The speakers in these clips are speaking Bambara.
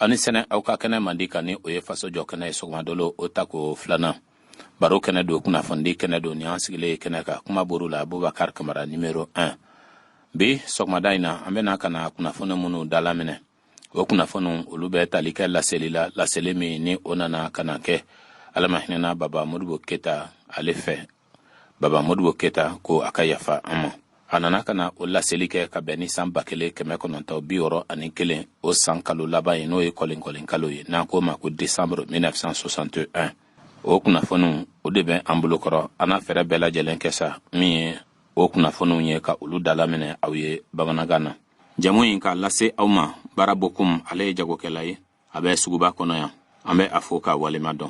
Aw ni sɛnɛ aw ka kɛnɛ mandi kan, ni o ye faso jɔ kɛnɛ ye, sɔgɔmadolo o tako filanan, baro kɛnɛ don, kunnafonidi kɛnɛ don. Ni an sigilen ye kɛnɛ kan, kuma b'olu la, Abubakar Kamara numéro 1. Bi sɔgɔmada in na, an bɛna ka na kunnafoni minnu dalaminɛ, o kunnafoniw olu bɛ tali kɛ laseli la, laseli min ni o nana ka na kɛ Ala ma hinɛna Baba Modibo Keyita ale fɛ. Baba Modibo Keyita ko a ka yafa an ma, a nana ka na o laseli kɛ ka bɛn ni san 1961, o san kalo laban ye, n'o ye kɔlenkɔlen kalo ye, n'an k'o ma ko décembre 1961. O kunnafoniw o de bɛ an bolokɔrɔ. An n'a fɛɛrɛ bɛɛ lajɛlen kɛ sa min ye o kunnafoniw ye ka olu dalaminɛ aw ye bamanankan na. Jamu in k'a lase aw ma, Baara Bokum, ale ye jagokɛla ye, a bɛ suguba kɔnɔ yan. An bɛ a fo k'a walima dɔn.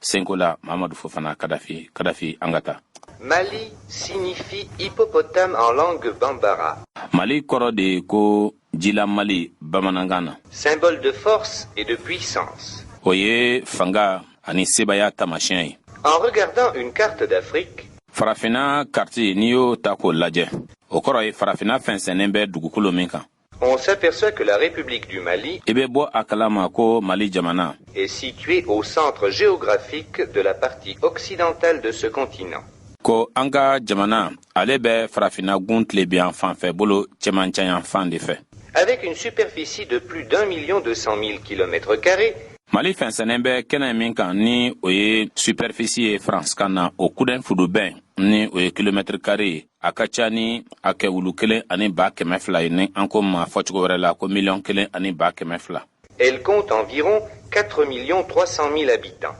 Senko la, Mamadu Fofana Kadafi. Kadafi, an ka taa. Mali signifie hippopotame en langue bambara. Mali kɔrɔ de ye ko jila mali bamanankan na. Symbole de force et de puissance. O ye fanga ani sebaya taamasiyɛn ye. En regardant une carte d'Afrique, Farafinna karti, n'i y'o ta k'o lajɛ, o kɔrɔ ye farafinna fɛnsɛnnen bɛ dugukolo min kan, on s'aperçoit que la République du Mali i bɛ bɔ a kalama ko Mali jamana est située au centre géographique de la partie occidentale de ce continent. ko an ka jamana ale bɛ farafinna gun tilebiyan fanfɛ bolo cɛmancɛ yan fan de fɛ. Avec une superficie de plus d'1 200 000 kilomètres carrés, Mali fɛnsɛnnen bɛ kɛnɛ min kan, ni o ye superficie ye faransikan na, o kudɛn fudubɛn, ni o ye kilomɛtiri kare ye, a ka ca ni a kɛwulu 1 ni 200,000 ye, ni an ko ma fɔcogo wɛrɛ la ko miliyɔn 1 ni 200,000. Elle compte environ 4 300 000 habitants.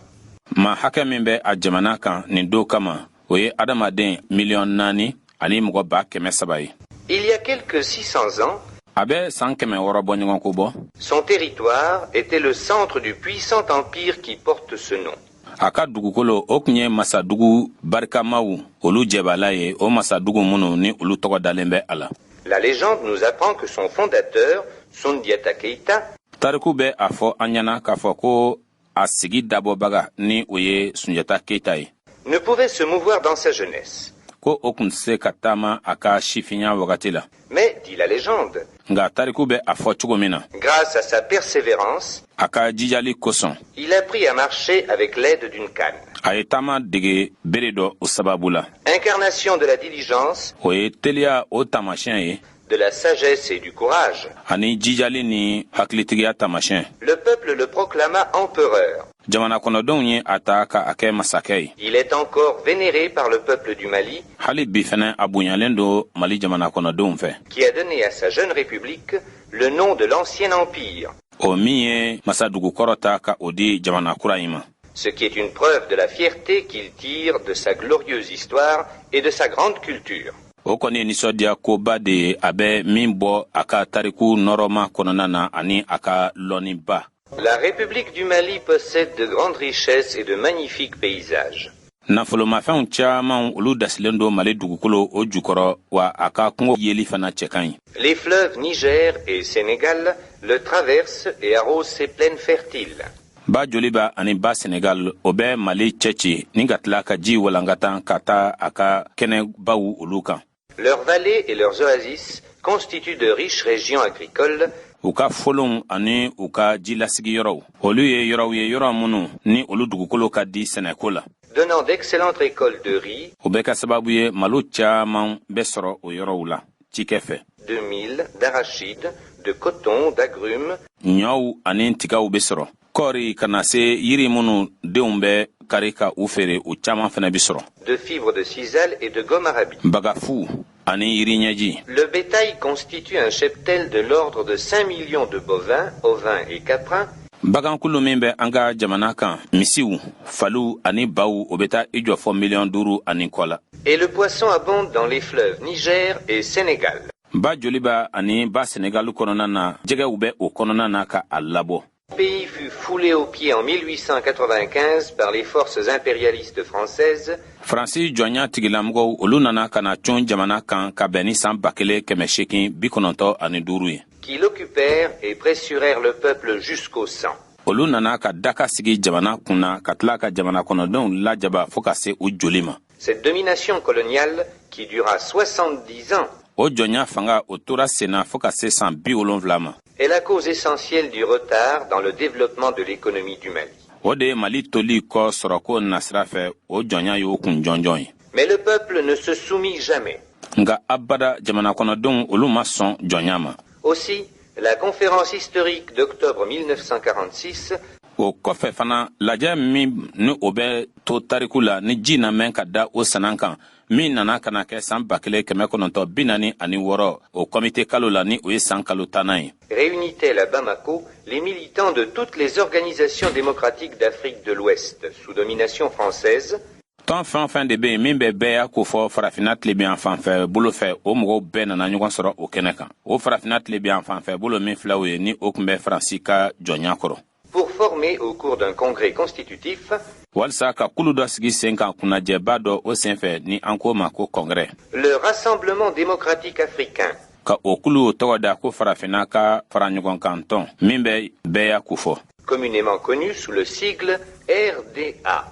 Ma hakɛ min bɛ a jamana kan nin don kama, o ye adamaden miliyɔn 4 ani mɔgɔ 300,000 ye. Il y a quelque 600 ans, A bɛ san 600 bɔ ɲɔgɔn ko bɔ, son territoire était le centre du puissant empire qui porte ce nom. A ka dugukolo, o tun ye masadugu barikamaw olu jɛbala ye, o masadugu minnu ni olu tɔgɔ dalen bɛ a la. La légende nous apprend que son fondateur, Sundiata Keita, Tariku bɛ a fɔ an ɲɛna k'a fɔ ko a sigi dabɔbaga, ni o ye Sunjata Keyita ye, ne pouvait se mouvoir dans sa jeunesse. ko o tun tɛ se ka taama a ka sifinya wagati la. Mais, dit la légende, Nka tariku bɛ a fɔ cogo min na, grâce à sa persévérance, a ka jijali kosɔn, il apprit à marcher avec l'aide d'une canne. a ye taama dege bere dɔ o sababu la. Incarnation de la diligence, O ye teliya o taamasiyɛn ye, de la sagesse et du courage, ani jijali ni hakilitigiya taamasiyɛn, le peuple le proclama empereur. jamana kɔnɔdenw ye a ta ka a kɛ masakɛ ye. Il est encore vénéré par le peuple du Mali, Hali bi fɛnɛ, a bonyalen don Mali jamana kɔnɔdenw fɛ, qui a donné à sa jeune république le nom de l'ancien empire, o min ye masadugukɔrɔ ta ka o di jamana kura in ma, ce qui est une preuve de la fierté qu'il tire de sa glorieuse histoire et de sa grande culture. O kɔni ye nisɔndiya koba de ye, a bɛ min bɔ a ka tariku nɔrɔma kɔnɔna na ani a ka lɔnniba. La République du Mali possède de grandes richesses et de magnifiques paysages. Nafolomafɛnw caman olu dasilen don Mali dugukolo o jukɔrɔ, wa a ka kungo yeli fana cɛ ka ɲi. Les fleuves Niger et Sénégal le traversent et arrosent ses plaines fertiles. Ba Joliba ani ba Senegal, o bɛ Mali cɛci ni ka tila ka ji walankatan ka taa a ka kɛnɛbaw olu kan. Leurs vallées et leurs oasis constituent de riches régions agricoles U ka folonw ani u ka jilasigiyɔrɔw, olu ye yɔrɔw ye, yɔrɔ minnu ni olu dugukolo ka di sɛnɛko la, donnant d'excellentes récoltes de riz, o bɛ kɛ sababu ye malo caman bɛ sɔrɔ o yɔrɔw la cikɛ fɛ, de mil, d'arachide, de coton, d'agrumes, ɲɔw ani tigaw bɛ sɔrɔ, kɔɔri, ka na se yiri minnu denw bɛ kari ka u feere, o caman fana bɛ sɔrɔ, de fibres de sisal et de gomme arabique. Bagafu ani yiri ɲɛji. Le bétail constitue un cheptel de l'ordre de 5 millions de bovins, ovins et caprins, Bagankulu min bɛ an ka jamana kan, misiw, faliw ani baw, o bɛ taa i jɔ fɔ miliyɔn 5 ani kɔ la. Et le poisson abonde dans les fleuves Niger et Sénégal. Ba Joliba ani ba Senegali kɔnɔna na, jɛgɛw bɛ o kɔnɔna na ka a labɔ. Le pays fut foulé aux pieds en 1895 par les forces impérialistes françaises Faransi jɔnya tigilamɔgɔw, olu nana ka na cun jamana kan ka bɛn ni san 1895 ye, qui l'occupèrent et pressurèrent le peuple jusqu'au sang. Olu nana ka daka sigi jamana kun na ka tila ka jamana kɔnɔdenw lajaba fɔɔ ka se u joli ma. Cette domination coloniale, qui dura 70 ans, O jɔnya fanga, o tora senna fɔɔ ka se san 70 ma, est la cause essentielle du retard dans le développement de l'économie du Mali. O de ye Mali toli kɔ sɔrɔko nasira fɛ, o jɔnya y'o kun jɔnjɔn ye. Mais le peuple ne se soumit jamais. Nka abada jamana kɔnɔdenw, olu ma sɔn jɔnya ma. Aussi, la conférence historique d'octobre 1946 O kɔfɛ fana, lajɛ min ni o bɛ to tariku la ni ji na mɛn ka da o sanan kan, min nana ka na kɛ san 1946, o kɔmite kalo la, ni o ye san kalo 10nan ye, réunit-elle à Bamako les militants de toutes les organisations démocratiques d'Afrique de l'Ouest sous domination française. Tɔn fɛn o fɛn de bɛ yen min bɛ bɛɛya ko fɔ Farafinna tilebiyan fanfɛ bolo fɛ, o mɔgɔw bɛɛ nana ɲɔgɔn sɔrɔ o kɛnɛ kan. O Farafinna tilebiyan fanfɛ bolo min filɛ, o ye ni o tun bɛ Faransi ka jɔnya kɔrɔ, pour former au cours d'un congrès constitutif walisa ka kulu dɔ sigi sen kan kunnajɛba dɔ o senfɛ, ni an k'o ma ko congrès, le Rassemblement démocratique africain, ka o kulu tɔgɔ da ko Farafinna ka fara ɲɔgɔn tɔn min bɛ bɛɛya kofɔ, communément connu sous le sigle RDA.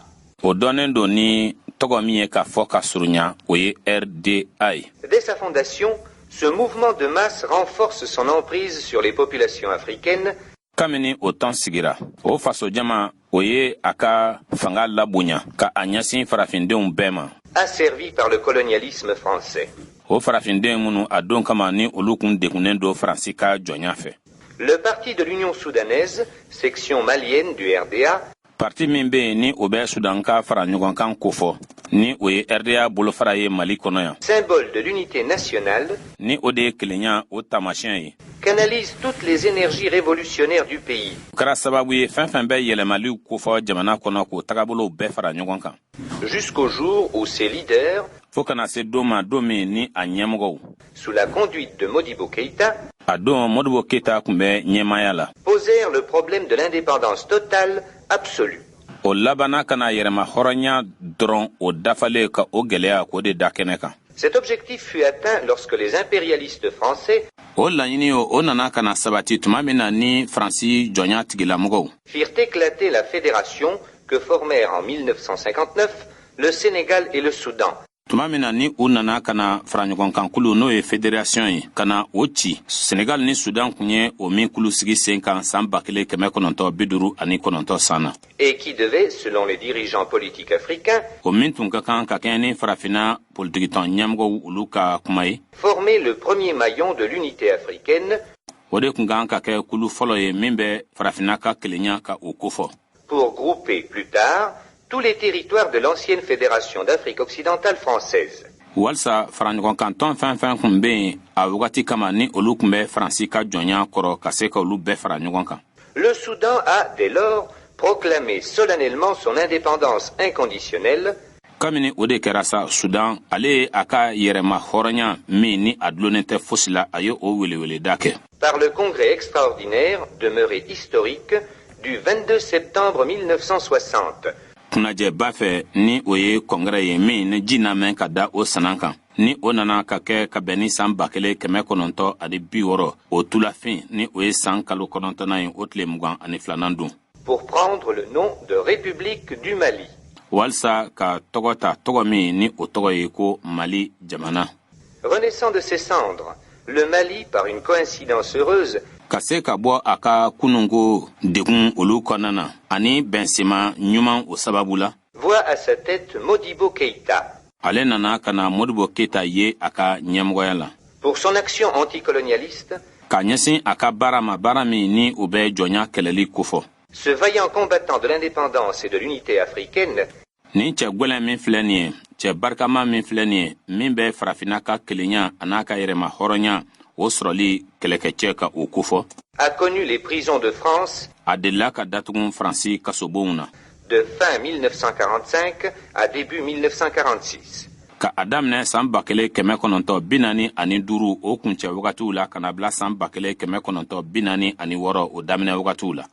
O dɔnnen don ni tɔgɔ min ye ka fɔ ka surunya, o ye RDA ye. Dès sa fondation, ce mouvement de masse renforce son emprise sur les populations africaines Kabini o tɔn sigira, o fasojama o ye a ka fanga labonya ka a ɲɛsin farafindenw bɛɛ ma asservis par le colonialisme français. O farafinden minnu a don kama ni olu kun degunnen don Faransi ka jɔnya fɛ. Le Parti de l'Union soudanaise, section malienne du RDA, Parti min bɛ yen ni o bɛ Sudan ka fara ɲɔgɔn kan kofɔ, ni o ye RDA bolofara ye Mali kɔnɔ yan, symbole de l'unité nationale, ni o de ye kelenya o taamasiyɛn ye, canalise toutes les énergies révolutionnaires du pays o kɛra sababu ye fɛn fɛn bɛ yɛlɛmaliw kofɔ jamana kɔnɔ, k'o tagabolow bɛɛ fara ɲɔgɔn kan, jusqu'au jour où ses leaders, fɔɔ ka na se don ma, don min ni a ɲɛmɔgɔw, sous la conduite de Modibo Keïta, a don Modibo Keyita tun bɛ ɲɛmaaya la, posèrent le problème de l'indépendance totale absolue. o labanna ka na yɛrɛma hɔrɔnya dɔrɔn o dafalen, ka o gwɛlɛya k'o de da kɛnɛ kan. Cet objectif fut atteint lorsque les impérialistes français O laɲini o nana ka na sabati tuma min na ni Faransi jɔnya tigilamɔgɔw firent éclater la fédération que formèrent en 1959 le Sénégal et le Soudan, tuma min na ni u nana ka na faraɲɔgɔnkankulu, n'o ye fédération ye, ka na o ci, Senegal ni Sudan kun ye o min kulu sigi sen kan san 1959 san na, et qui devait, selon les dirigeants politiques africains, o min tun ka kan ka kɛɲɛ ni Farafinna politikitɔn ɲɛmɔgɔw olu ka kuma ye, former le premier maillon de l'unité africaine o de tun kan ka kɛ kulu fɔlɔ ye min bɛ Farafinna ka kelenya ka o kofɔ, pour grouper plus tard tous les territoires de l'ancienne Fédération d'Afrique occidentale française. Walisa faraɲɔgɔnkantɔn fɛn fɛn kun bɛ yen a wagati kama ni olu tun bɛ Faransi ka jɔnya kɔrɔ, ka se ka olu bɛɛ fara ɲɔgɔn kan. Le Soudan a, dès lors, proclamé solennellement son indépendance inconditionnelle Kabini o de kɛra sa, Sudan ale ye a ka yɛrɛma hɔrɔnya min ni a dulonnen tɛ fosi la, a ye o weleweleda kɛ par le congrès extraordinaire demeuré historique du 22 septembre 1960, kunnajɛba fɛ, ni o ye congrès ye min ni ji na mɛn ka da o sanan kan, ni o nana ka kɛ ka bɛn ni san 1960 o tulafin, ni o ye san kalo 9nan ye, o tile 22nan don, pour prendre le nom de République du Mali. Walisa ka tɔgɔ ta, tɔgɔ min ni o tɔgɔ ye ko Mali jamana. Renaissant de ses cendres, le Mali, par une coïncidence heureuse, Ka se ka bɔ a ka kununko degun olu kɔnɔna na ani bɛnsenma ɲuman o sababu la, voit à sa tête Modibo Keïta. ale nana ka na Modibo Keyita ye a ka ɲɛmɔgɔya la. Pour son action anticolonialiste, Ka ɲɛsin a ka baara ma, baara min ni o bɛ jɔnya kɛlɛli kofɔ, ce vaillant combattant de l'indépendance et de l'unité africaine nin cɛ gwɛlɛn min filɛ nin ye, cɛ barikama min filɛ nin ye, min bɛ Farafinna ka kelenya a n'a ka yɛrɛma hɔrɔnya o sɔrɔli kɛlɛkɛcɛ ka o kofɔ, a connu les prisons de France a delila ka datugu Faransi kasobonw na de fin 1945 à début 1946. ka a daminɛ san 1945 o kuncɛ wagatiw la, ka na bila san 1946 o daminɛ wagatiw la.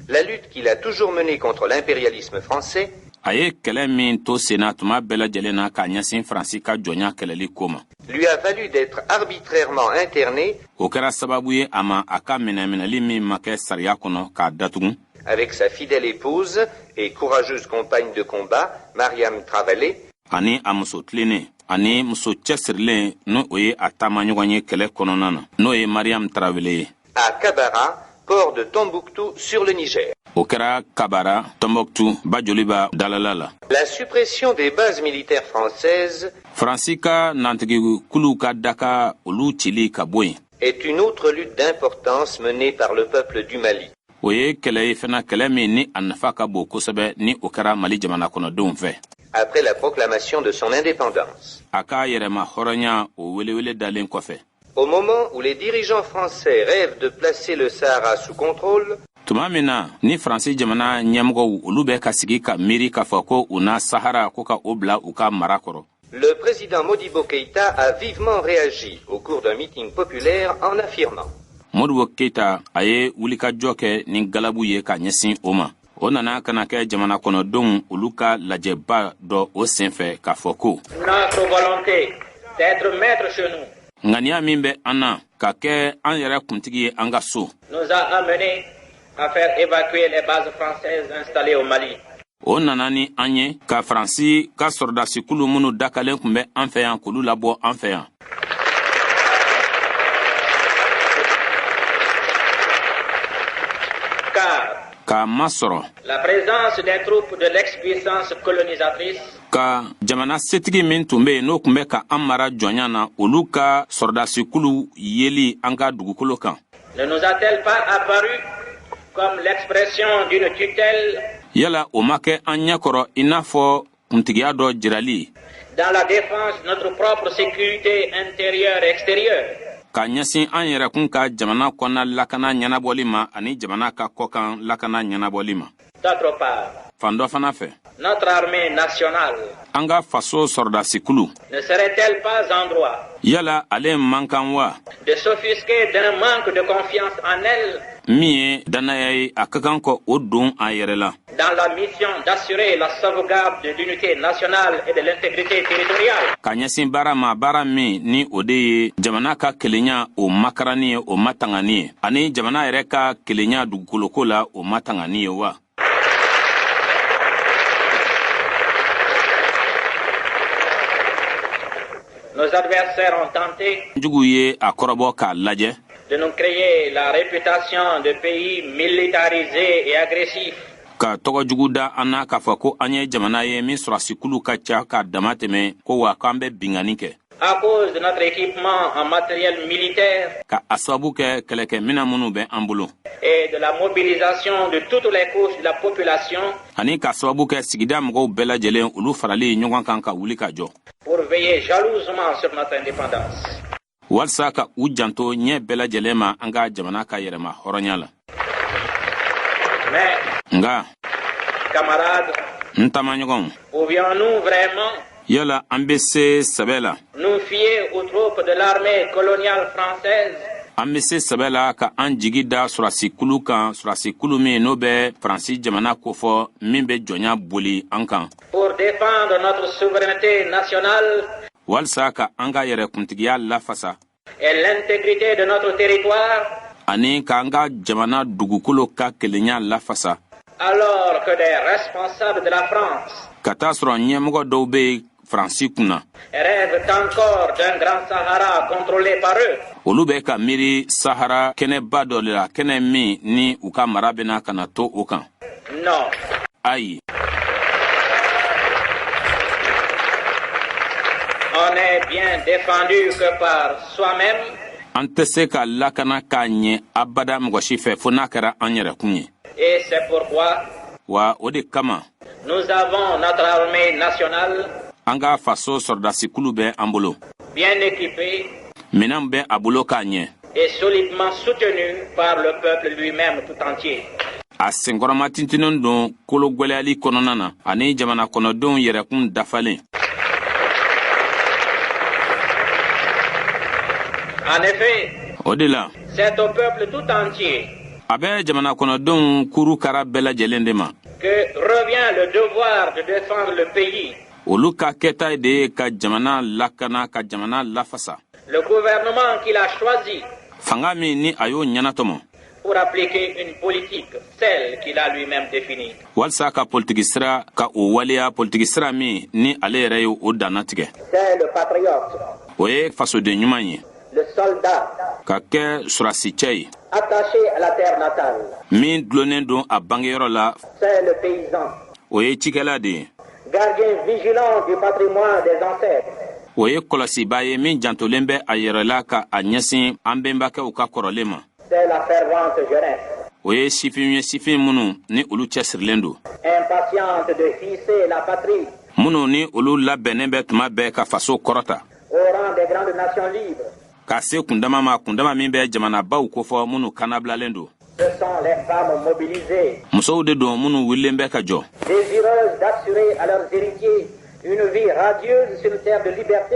La lutte qu'il a toujours menée contre l'impérialisme français A ye kɛlɛ min to senna tuma bɛɛ lajɛlen na k'a ɲɛsin Faransi ka jɔnya kɛlɛli ko ma, lui a valu d'être arbitrairement interné o kɛra sababu ye a ma a ka minɛminɛli min ma kɛ sariya kɔnɔ, k'a datugu avec sa fidèle épouse et courageuse compagne de combat, Mariam Traoré, ani a muso tilennen ani muso cɛsirilen, n'o o ye a taama ɲɔgɔn ye kɛlɛ kɔnɔna na, n'o ye Mariam Tarawele ye. à Kabara, port de Tombouctou sur le Niger. O kɛra Kabara, Tɔnbɔkutu, Bajoliba dalala la. La suppression des bases militaires françaises Faransi ka nantigikuluw ka daka, olu cili ka bɔ yen, est une autre lutte d'importance menée par le peuple du Mali. O ye kɛlɛ ye fana, kɛlɛ min ni a nafa ka bon kosɛbɛ, ni o kɛra Mali jamana kɔnɔdenw fɛ. Après la proclamation de son indépendance. A ka yɛrɛma hɔrɔnya, o welewele dalen kɔfɛ. Au moment où les dirigeants français rêvent de placer le Sahara sous contrôle, Tuma min na ni Faransi jamana ɲɛmɔgɔw, olu bɛ ka sigi ka miiri k'a fɔ ko u na Sahara ko ka o bila u ka mara kɔrɔ, le président Modibo Keïta a vivement réagi au cours d'un meeting populaire en affirmant: Modibo Keyita, a ye wulikajɔ kɛ ni galabu ye ka ɲɛsin o ma. O nana ka na kɛ jamana kɔnɔdenw olu ka lajɛba dɔ o senfɛ k'a fɔ ko: Notre volonté d'être maître chez nous Ŋaniya min bɛ an na ka kɛ an yɛrɛ kuntigi ye an ka so, nous a amenés à faire évacuer les bases françaises installées au Mali. o nana ni an ye ka Faransi ka sɔrɔdasikulu minnu dakalen tun bɛ an fɛ yan, k'olu labɔ an fɛ yan. Car K'a masɔrɔ la présence des troupes de l'ex-puissance colonisatrice ka jamana setigi min tun be yen, n'o tun bɛ ka an mara jɔnya na, olu ka sɔrɔdasikulu yeli an ka dugukolo kan, ne nous a-t-elle pas apparu comme l'expression d'une tutelle yala o ma kɛ an ɲɛkɔrɔ i n'a fɔ kuntigiya dɔ jirali dans la défense de notre propre sécurité intérieure et extérieure? ka ɲɛsin an yɛrɛkun ka jamana kɔnɔna lakana ɲɛnabɔli ma ani jamana ka kɔkan lakana ɲɛnabɔli ma? D'autre part, Fan dɔ fana fɛ, notre armée nationale an ka faso sɔrɔdasikulu ne serait-elle pas en droit yala ale man kan wa de s'offusquer d'un manque de confiance en elle min ye dannaya ye, a ka kan ka o don a yɛrɛ la dans la mission d'assurer la sauvegarde de l'unité nationale et de l'intégrité territoriale? ka ɲɛsin baara ma, baara min ni o de ye jamana ka kelenya o makaranni ye, o matangani ye, ani jamana yɛrɛ ka kelenya dugukoloko la, o matangani ye wa? Nos adversaires ont tenté Juguw ye a kɔrɔbɔ k'a lajɛ de nous créer la réputation de pays militarisés et agressifs. ka tɔgɔ jugu da an na k'a fɔ ko an ye jamana ye min sɔrɔsikulu ka ca k'a dama tɛmɛ, ko wa k'an bɛ bingani kɛ À cause de notre équipement en matériel militaire ka a sababu kɛ kɛlɛkɛminan minnu bɛ an bolo et de la mobilisation de toutes les couches de la population ani ka sababu kɛ sigida mɔgɔw bɛɛ lajɛlen, olu farali ɲɔgɔn kan ka wuli ka jɔ pour veiller jalousement sur notre indépendance. walisa ka u janto ɲɛ bɛɛ lajɛlen ma an ka jamana ka yɛrɛma hɔrɔnya la. Mais, Nga, camarades, n taamaɲɔgɔnw, pouvions-nous vraiment yala an be se sɛbɛ la nous fier aux troupes de l'armée coloniale française an be se sɛbɛ la ka an jigi da sɔrɔdasikulu kan, sɔrɔdasikulu min n'o bɛ Faransi jamana kofɔ, min bɛ jɔnya boli an kan, pour défendre notre souveraineté nationale walisa ka an ka yɛrɛkuntigiya lafasa et l'intégrité de notre territoire ani k'an ka jamana dugukolo ka kelenya lafasa, alors que des responsables de la France ka taa sɔrɔ ɲɛmɔgɔ dɔw bɛ yen Faransi kunna rêvent encore d'un grand Sahara contrôlé par eux? olu bɛ ka miiri Sahara kɛnɛba dɔ de la, kɛnɛ min ni u ka mara bɛna ka na to o kan? Non. Ayi. On n'est bien défendu que par soi-même An tɛ se ka lakana k'a ɲɛ abada mɔgɔ si fɛ, fo n'a kɛra an yɛrɛkun ye. Et c'est pourquoi Wa o de kama nous avons notre armée nationale an ka faso sɔrɔdasikulu bɛ an bolo, bien équipée minɛn bɛ a bolo k'a ɲɛ et solidement soutenue par le peuple lui-même tout entier. a senkɔrɔma tintinnen don kolo gwɛlɛyali kɔnɔna na ani jamana kɔnɔdenw yɛrɛkun dafalen. En effet, O de la, c'est au peuple tout entier a bɛ jamana kɔnɔdenw kuru kara bɛɛ lajɛlen de ma que revient le devoir de défendre le pays, olu ka kɛta de ye ka jamana lakana, ka jamana lafasa, le gouvernement qu'il a choisi fanga min ni a y'o ɲɛnatɔmɔ pour appliquer une politique, celle qu'il a lui-même définie. walisa ka politiki sira ka o waleya, politiki sira min ni ale yɛrɛ ye o dannatigɛ. C'est le patriote, O ye fasoden ɲuman ye, Le soldat. Ka kɛ sɔrɔdasicɛ ye. Attaché à la terre natale. Min dulonnen don a bangeyɔrɔ la. C'est le paysan. O ye cikɛla de ye. Gardien vigilant du patrimoine des ancêtres. O ye kɔlɔsibaa ye min jantolen bɛ a yɛrɛ la ka a ɲɛsin an bɛnbakɛw ka kɔrɔlen ma. C'est la fervente jeunesse. O ye sifinw ye, sifin minnu ni olu cɛsirilen don. Impatiente de hisser la patrie. Minnu ni olu labɛnnen bɛ tuma bɛɛ ka faso kɔrɔta. Au rang des grandes nations libres. Ka se kundama ma, kundama min bɛ jamanabaw kofɔ minnu kanabilalen don. Ce sont les femmes mobilisées. Musow de don minnu wulilen bɛ ka jɔ. Désireuses d'assurer à leurs héritiers une vie radieuse sur une terre de liberté.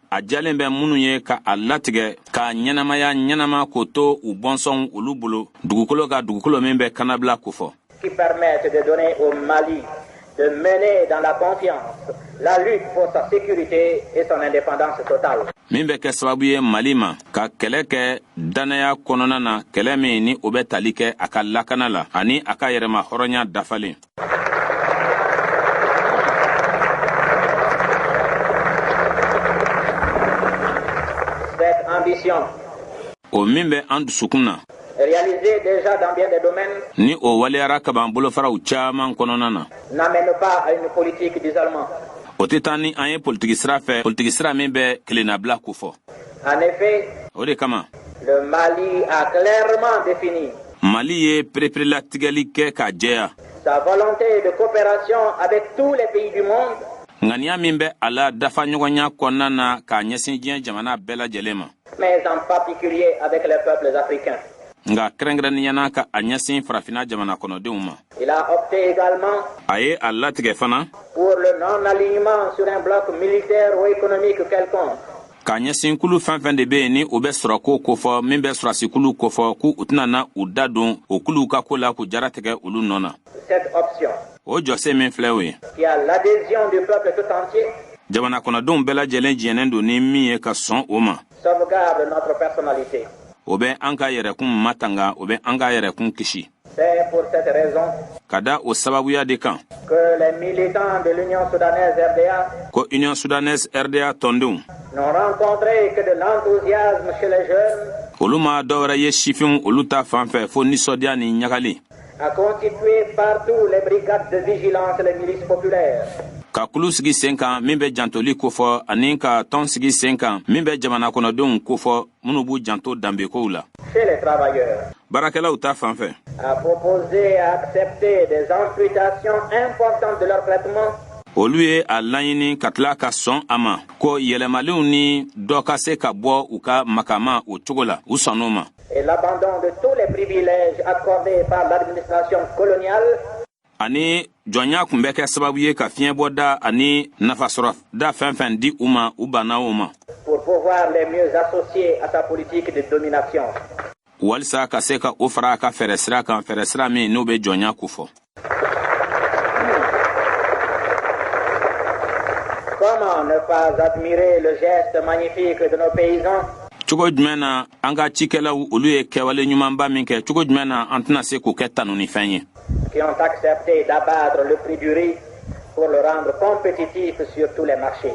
A jalen bɛ minnu ye ka a latigɛ ka ɲɛnamaya ɲɛnama k'o to u bɔnsɔnw olu bolo dugukolo ka, dugukolo min bɛ kanabila kofɔ. Qui permettent de donner au Mali de mener dans la confiance la lutte pour sa sécurité et son indépendance totale. Min bɛ kɛ sababu ye Mali ma ka kɛlɛ kɛ dannaya kɔnɔna na, kɛlɛ min ni o bɛ tali kɛ a ka lakana la ani a ka yɛrɛma hɔrɔnya dafalen. Cette ambition, o min bɛ an dusukun na, réalisée déjà dans bien des domaines, ni o waleyara kaban bolofaraw caman kɔnɔna na, n'amène pas à une politique d'isolement. O tɛ taa ni an ye politiki sira fɛ, politiki sira min bɛ kelennabila kofɔ. En effet, O de kama, le Mali a clairement défini Mali ye pereperelatigɛli kɛ k'a jɛya sa volonté de coopération avec tous les pays du monde, ŋaniya min bɛ a la dafaɲɔgɔnya kɔnɔna na k'a ɲɛsin diɲɛ jamana bɛɛ lajɛlen ma, mais en particulier avec les peuples africains. Nka kɛrɛnkɛrɛnnenya na ka a ɲɛsin Farafinna jamana kɔnɔdenw ma. Il a opté également A ye a latigɛ fana pour le non-alignement sur un bloc militaire ou économique quelconque. K'a ɲɛsin kulu fɛn fɛn de bɛ yen ni o bɛ sɔrɔko kofɔ, min bɛ sɔrɔdasikulu kofɔ, k'u u tɛna na u da don o kuluw ka ko la k'u jaratigɛ olu nɔ na. Cette option, O jɔsen min filɛ o ye, qui a l'adhésion du peuple tout entier, jamana kɔnɔdenw bɛɛ lajɛlen jɛnnen don ni min ye ka sɔn o ma, sauvegarde notre personnalité. O bɛ an ka yɛrɛkun matanga, o bɛ an ka yɛrɛkun kisi. C'est pour cette raison Ka da o sababuya de kan que les militants de l'Union soudanaise RDA ko Union soudanaise RDA tɔndenw n'ont rencontré que de l'enthousiasme chez les jeunes olu ma dɔwɛrɛ ye sifinw olu ta fan fɛ fo nisɔndiya ni ɲagali à constituer partout les brigades de vigilance et les milices populaires. Ka kulu sigi sen kan min bɛ jantoli kofɔ ani ka tɔn sigi sen kan min bɛ jamana kɔnɔdenw kofɔ, minnu b'u janto danbekow la. Chez les travailleurs, Baarakɛlaw ta fan fɛ, à proposer et à accepter des amputations importantes de leur traitement olu ye a laɲini ka tila ka sɔn a ma ko yɛlɛmalenw ni dɔ ka se ka bɔ u ka makama o cogo la, u sɔnn'o ma, et l'abandon de tous les privilèges accordés par l'administration coloniale ani jɔnya kun bɛ kɛ sababu ye ka fiɲɛbɔda ani nafasɔrɔ da fɛn fɛn di u ma, u banna o ma, pour pouvoir les mieux associer à sa politique de domination. Walisa ka se ka o fara a ka fɛɛrɛ sira kan, fɛɛrɛ sira min n'o bɛ jɔnya kofɔ. Comment ne pas admirer le geste magnifique de nos paysans Cogo jumɛn na an ka cikɛlaw olu ye kɛwale ɲumanba min kɛ, cogo jumɛn na an tɛna se k'o kɛ tanunifɛn ye qui ont accepté d'abattre le prix du riz pour le rendre compétitif sur tous les marchés?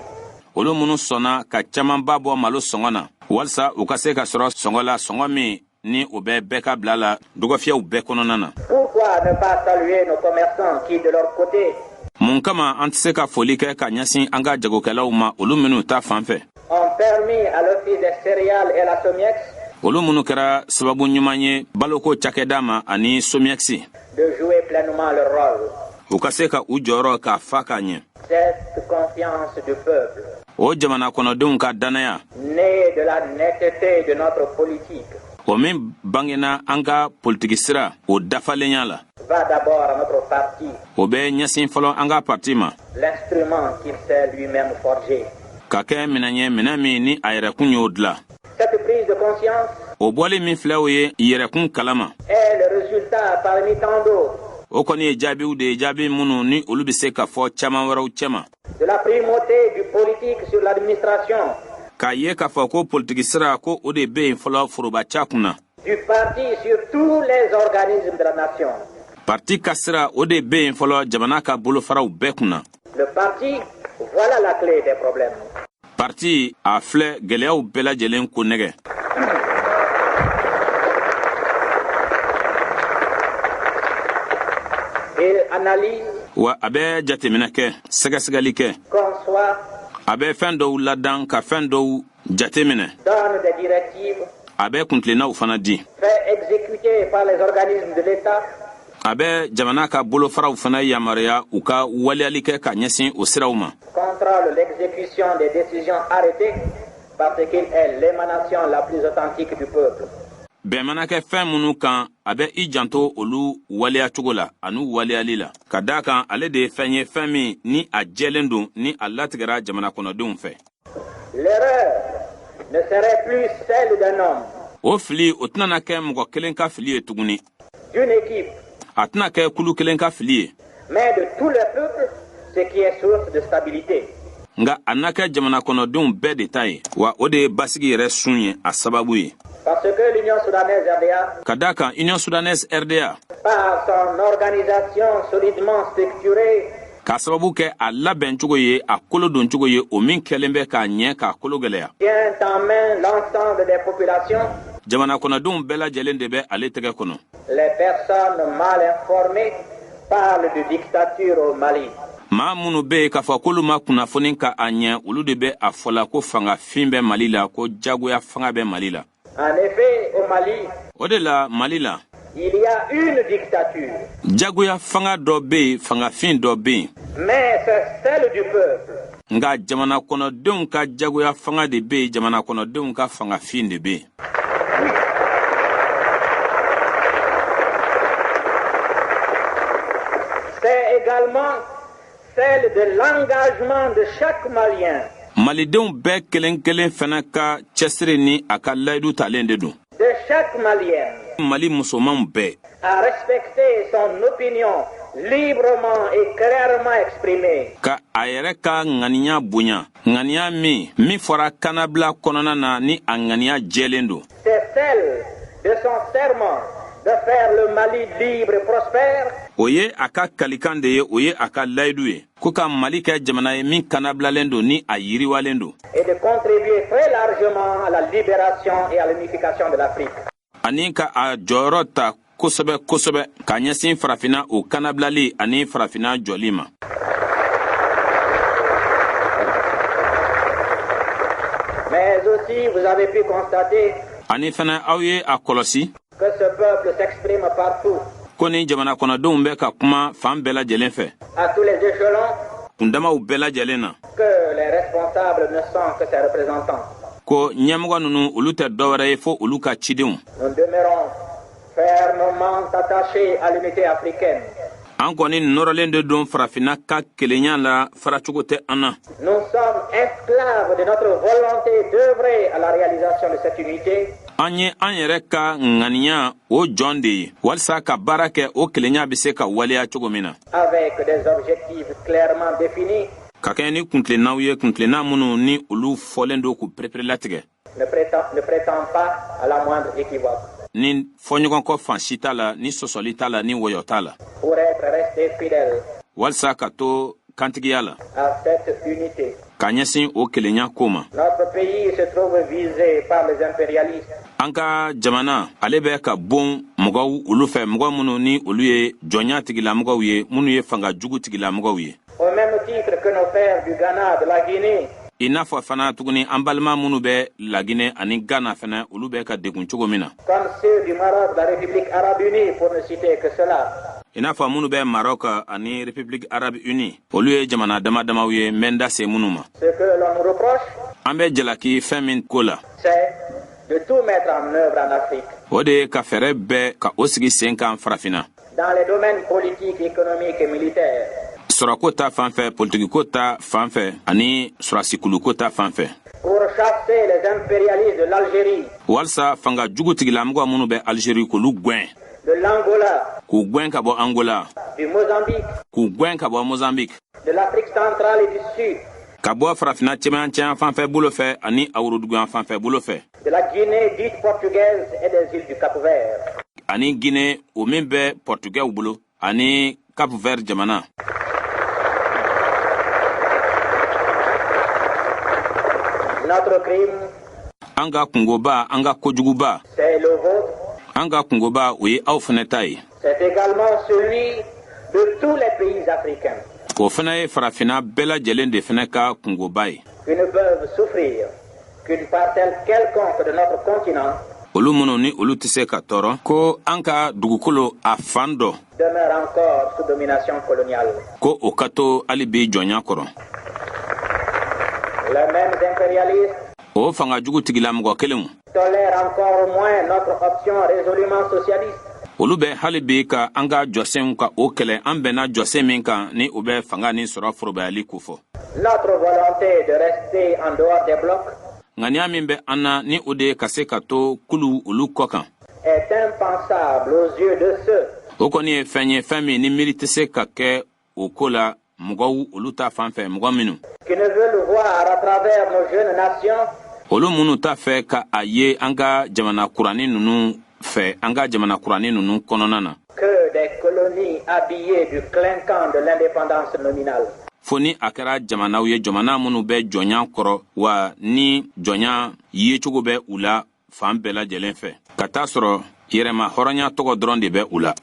Olu minnu sɔnna ka camanba bɔ malo sɔngɔ na walisa u ka se ka sɔrɔ sɔngɔ la, sɔngɔ min ni o bɛ bɛɛ ka bila la dɔgɔfiyɛw bɛɛ kɔnɔna na? Pourquoi ne pas saluer nos commerçants qui, de leur côté, Mun kama an tɛ se ka foli kɛ ka ɲɛsin an ka jagokɛlaw ma, olu minnu ta fan fɛ, ont permis à l'Office des céréales et à la SOMIEX olu minnu kɛra sababu ɲuman ye baloko cakɛda ma ani SOMIEX de jouer pleinement leur rôle? u ka se ka u jɔyɔrɔ k'a fa k'a ɲɛ? Cette confiance du peuple, O jamana kɔnɔdenw ka dannaya, née de la netteté de notre politique, o min bangena an ka politiki sira o dafalenya la, va d'abord à notre parti, o bɛ ɲɛsin fɔlɔ an ka parti ma, l'instrument qu'il s'est lui-même forgé. Ka kɛ minɛn ye, minɛn min ni a yɛrɛkun y'o dilan. Cette prise de conscience O bɔli min filɛ, o ye yɛrɛkun kalama, est le résultat parmi tant d'autres o kɔni ye jaabiw de ye, jaabi minnu ni olu bɛ se ka fɔ caman wɛrɛw cɛma, de la primauté du politique sur l'administration, k'a ye k'a fɔ ko politiki sira ko o de bɛ yen fɔlɔ forobaca kunna, du parti sur tous les organismes de la nation. Parti ka sira, o de bɛ yen fɔlɔ jamana ka bolofaraw bɛɛ kunna. Le parti, voilà la clé des problèmes. Parti, a filɛ gɛlɛyaw bɛɛ lajɛlen ko nɛgɛ. Il analyse, Wa a bɛ jateminɛ kɛ, sɛgɛsɛgɛli kɛ. Conçoit, A bɛ fɛn dɔw ladan, ka fɛn dɔw jateminɛ. Donne des directives, A bɛ kuntilennaw fana di. Fait exécuter par les organismes de l'État A bɛ jamana ka bolofaraw fana yamaruya u ka waleyali kɛ ka ɲɛsin o siraw ma. Contrôle l'exécution des décisions arrêtées parce qu'il est l'émanation la plus authentique du peuple. Bɛn mana kɛ fɛn minnu kan, a bɛ i janto olu waleya cogo la ani waleyali la, ka daa kan ale de ye fɛn ye, fɛn min ni a jɛlen don, ni a latigɛra jamana kɔnɔdenw fɛ. L'erreur ne serait plus celle d'un homme, O fili, o tɛna kɛ mɔgɔ kelen ka fili ye tuguni, d'une équipe, a tɛna kɛ kulu kelen ka fili ye, mais de tout le peuple, ce qui est source de stabilité. Nka a na kɛ jamana kɔnɔdenw bɛɛ de ta ye, wa o de ye basigi yɛrɛ sun ye, a sababu ye. Parce que l'Union soudanaise RDA, Ka daa kan Union soudanaise RDA, par son organisation solidement structurée, k'a sababu kɛ a labɛn cogo ye, a kolo don cogo ye, o min kɛlen bɛ k'a ɲɛ k'a kolo gwɛlɛya, tient en main l'ensemble des populations. Jamana kɔnɔdenw bɛɛ lajɛlen de bɛ ale tɛgɛ kɔnɔ. Les personnes mal informées parlent de dictature au Mali. Maa minnu bɛ yen k'a fɔ k'olu ma kunnafoni ka a ɲɛ, olu de bɛ a fɔla ko fangafin bɛ Mali la, ko jagoya fanga bɛ Mali la. En effet, au Mali, O de la, Mali la, il y a une dictature, jagoya fanga dɔ bɛ yen, fangafin dɔ bɛ yen, mais c'est celle du peuple. Nka jamana kɔnɔdenw ka jagoya fanga de bɛ yen, jamana kɔnɔdenw ka fangafin de bɛ yen. C'est également celle de l'engagement de chaque Malien, Malidenw bɛɛ kelen kelen fana ka cɛsiri ni a ka layidu talen de don, de chaque Malienne, Mali musomanw bɛɛ, à respecter son opinion librement et clairement exprimée. Ka a yɛrɛ ka ŋaniya bonya, ŋaniya min fɔra kannabila kɔnɔna na, ni a ŋaniya jɛlen don. C'est celle de son serment de faire le Mali libre et prospère O ye a ka kalikan de ye, o ye a ka layidu ye ko ka Mali kɛ jamana ye min kannabilalen don, ni a yiriwalen don, et de contribuer très largement à la libération et à l'unification de l'Afrique. Ani ka a jɔyɔrɔ ta kosɛbɛ kosɛbɛ ka ɲɛsin Farafinna o kannabilali ani Farafinna jɔli ma. Mais aussi, vous avez pu constater Ani fana, aw ye a kɔlɔsi que ce peuple s'exprime partout, ko ni jamana kɔnɔdenw bɛ ka kuma fan bɛɛ lajɛlen fɛ, à tous les échelons, kundamaw bɛɛ lajɛlen na, que les responsables ne sont que ses représentants. Ko ɲɛmɔgɔ ninnu, olu tɛ dɔwɛrɛ ye fo olu ka cidenw. Nous demeurons fermement attachés à l'unité africaine. An kɔni nɔrɔlen de don Farafinna ka kelenya la, faracogo tɛ an na. Nous sommes esclaves de notre volonté d'œuvrer à la réalisation de cette unité An ye an yɛrɛ ka ŋaniya o jɔn de ye walisa ka baara kɛ o kelenya bɛ se ka waleya cogo min na, avec des objectifs clairement définis, ka kɛɲɛ ni kuntilennaw ye, kuntilenna minnu ni olu fɔlen don k'u pereperelatigɛ, ne prêtant pas à la moindre équivoque, ni fɔɲɔgɔnkɔ fan si t'a la, ni sɔsɔli t'a la, ni wɔyɔ t'a la, pour être resté fidèle walisa ka to kantigiya la à cette unité. ka ɲɛsin o kelenya ko ma. Notre pays se trouve visé par les impérialistes, An ka jamana, ale bɛ ka bon mɔgɔw olu fɛ, mɔgɔ minnu ni olu ye jɔnya tigilamɔgɔw ye, minnu ye fanga jugu tigilamɔgɔw ye, au même titre que nos frères du Ghana, de la Guinée, i n'a fɔ fana tuguni an balima minnu bɛ Laginɛ ani Ghana fana, olu bɛ ka degun cogo min na, comme ceux du Maroc, de la République arabe unie, pour ne citer que cela. I n'a fɔ minnu bɛ Maroc ani République arabe unie, olu ye jamana dama damaw ye n bɛ n da se minnu ma. Ce que l'on nous reproche, An bɛ jalaki fɛn min ko la, c'est de tout mettre en œuvre en Afrique, o de ye ka fɛɛrɛ bɛɛ ka o sigi sen kan Farafinna, dans les domaines politiques, économiques et militaires, sɔrɔko ta fan fɛ, politikiko ta fan fɛ ani sɔrɔdasikuluko ta fan fɛ, pour chasser les impérialistes de l'Algérie, walisa fanga jugu tigilamɔgɔ minnu bɛ Alizeri, k'olu gwɛn, de l'Angola, k'u gwɛn ka bɔ Angola, du Mozambique, k'u gwɛn ka bɔ Mozambique, de l'Afrique centrale et du Sud, ka bɔ Farafinna cɛmancɛ fanfɛ bolo fɛ ani a woroduguyan fanfɛ bolo fɛ, de la Guinée dite portugaise et des îles du Cap-Vert. Ani Guinée, o min bɛ Portugɛw bolo, ani Cap Vert jamana. Notre crime, An ka kungoba, an ka kojuguba, c'est le vôtre. An ka kungoba, o ye aw fɛnɛ ta ye. C'est également celui de tous les pays africains. O fana ye farafinna bɛɛ lajɛlen de fana ka kungoba ye. Qui ne peuvent souffrir qu'une parcelle quelconque de notre continent Olu minnu ni olu tɛ se ka tɔɔrɔ ko an ka dugukolo a fan dɔ demeure encore sous domination coloniale. ko o ka to hali bi jɔnya kɔrɔ. Les mêmes impérialistes O fanga jugu tigilamɔgɔ kelenw tolèrent encore moins notre option résolument socialiste olu bɛ hali bi ka an ka jɔsenw ka o kɛlɛ, an bɛnna jɔsen min kan ni o bɛ fanga ni sɔrɔ forobayali kofɔ, notre volonté de rester en dehors des blocs ŋaniya min bɛ an na ni o de ye ka se ka to kulu olu kɔ kan, est impensable aux yeux de ceux o kɔni ye fɛn ye, fɛn min ni miiri tɛ se ka kɛ o ko la mɔgɔw olu ta fan fɛ, mɔgɔ minnu qui ne veulent voir à travers nos jeunes nations olu minnu t'a fɛ ka a ye an ka jamana kuranin ninnu fɛ, an ka jamana kuranin ninnu kɔnɔna na que des colonies habillées du clinquant de l'indépendance nominale. Fo ni a kɛra jamanaw ye, jamana minnu bɛ jɔnya kɔrɔ, wa ni jɔnya yecogo bɛ u la fan bɛɛ lajɛlen fɛ, ka taa sɔrɔ yɛrɛma hɔrɔnya tɔgɔ dɔrɔn de bɛ u la.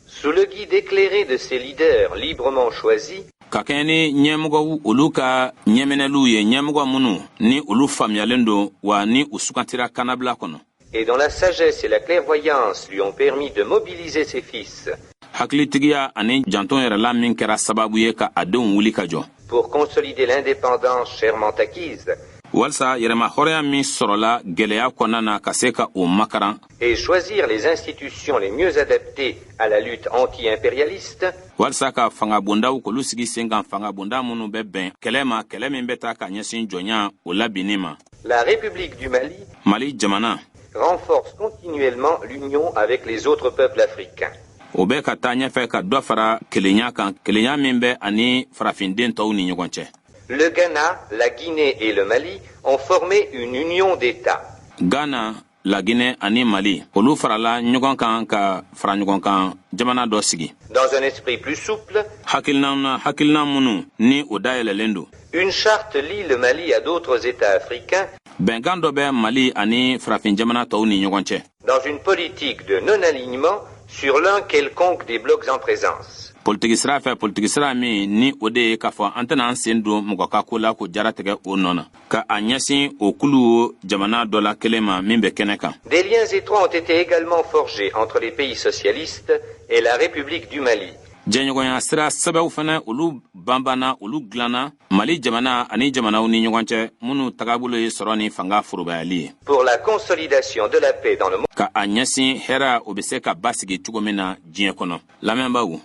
Sous le guide éclairé de ses leaders librement choisis, Ka kɛɲɛ ni ɲɛmɔgɔw olu ka ɲɛminɛliw ye, ɲɛmɔgɔ minnu ni olu faamuyalen don wa ni u sugantira kannabila kɔnɔ, et dont la sagesse et la clairvoyance lui ont permis de mobiliser ses fils hakilitigiya ani janton yɛrɛla min kɛra sababu ye ka a denw wuli ka jɔ pour consolider l'indépendance chèrement acquise walisa yɛrɛma hɔrɔnya min sɔrɔla gwɛlɛya kɔnɔna na, ka se ka o makaran et choisir les institutions les mieux adaptées à la lutte anti-impérialiste, walisa ka fangabondaw k'olu sigi sen kan, fangabonda minnu bɛ bɛn kɛlɛ ma, kɛlɛ min bɛ taa ka ɲɛsin jɔnya o labinni ma, la République du Mali Mali jamana renforce continuellement l'union avec les autres peuples africains. o bɛ ka taa ɲɛfɛ ka dɔ fara kelenya kan, kelenya min bɛ ani farafinden tɔw ni ɲɔgɔn cɛ. Le Ghana, la Guinée et le Mali ont formé une union d'États. Ghana, Laginɛ ani Mali, olu farala ɲɔgɔn kan ka fara ɲɔgɔn kan jamana dɔ sigi Dans un esprit plus souple, hakilina na, hakilina minnu ni o dayɛlɛlen don. une charte lie le Mali à d'autres États africains Bɛnkan dɔ bɛ Mali ani farafin jamana tɔw ni ɲɔgɔn cɛ dans une politique de non-alignement sur l'un quelconque des blocs en présence. Politiki sira fɛ, politiki sira min ni o de ye k'a fɔ an tɛna an sen don mɔgɔ ka ko la ko jaratigɛ o nɔ na, ka a ɲɛsin o kulu o jamana dɔ la kelen ma min bɛ kɛnɛ kan. Des liens étroits ont été également forgés entre les pays socialistes et la République du Mali. Jɛɲɔgɔnya sira sɛbɛw fana, olu banbanna, olu dilanna Mali jamana ani jamanaw ni ɲɔgɔn cɛ minnu tagabolo ye sɔrɔ ni fanga forobayali ye Pour la consolidation de la paix dans le monde, ka a ɲɛsin hɛrɛ o bɛ se ka basigi cogo min na diɲɛ kɔnɔ. Lamɛnbaaw,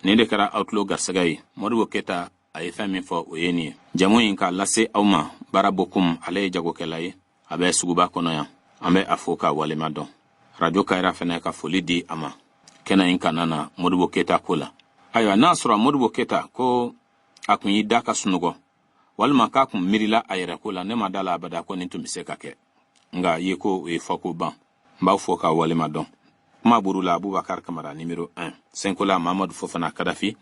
nin de kɛra aw tulo garisɛgɛ ye. Modibo Keta a ye fɛn min fɔ, o ye nin ye. Jamu in k'a lase aw ma, Baara Bokum, ale ye jagokɛla ye, a bɛ suguba kɔnɔ yan. An bɛ a fo k'a walima dɔn. Radio Kayira fɛnɛ ka foli di a ma kɛnɛ in kana na Modibo Keta ko la. Ayiwa, n'a sɔrɔ Modibo Keta ko a kun y'i da ka sunɔgɔ walima k'a kun miirila a yɛrɛ ko la, ne ma da la abada ko nin tun bɛ se ka kɛ. Nka ye ko o ye fɔ ko ban. N b'aw fo k'a walima dɔn. Kuma buru la, Abubakar Kamara numéro 1, Senkola Mamadu Fofana Kadafi,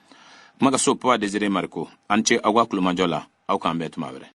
kuma ka so Papa Désiré Mariko. An ce aw ka kulomajɔ la, aw k'an bɛn tuma wɛrɛ.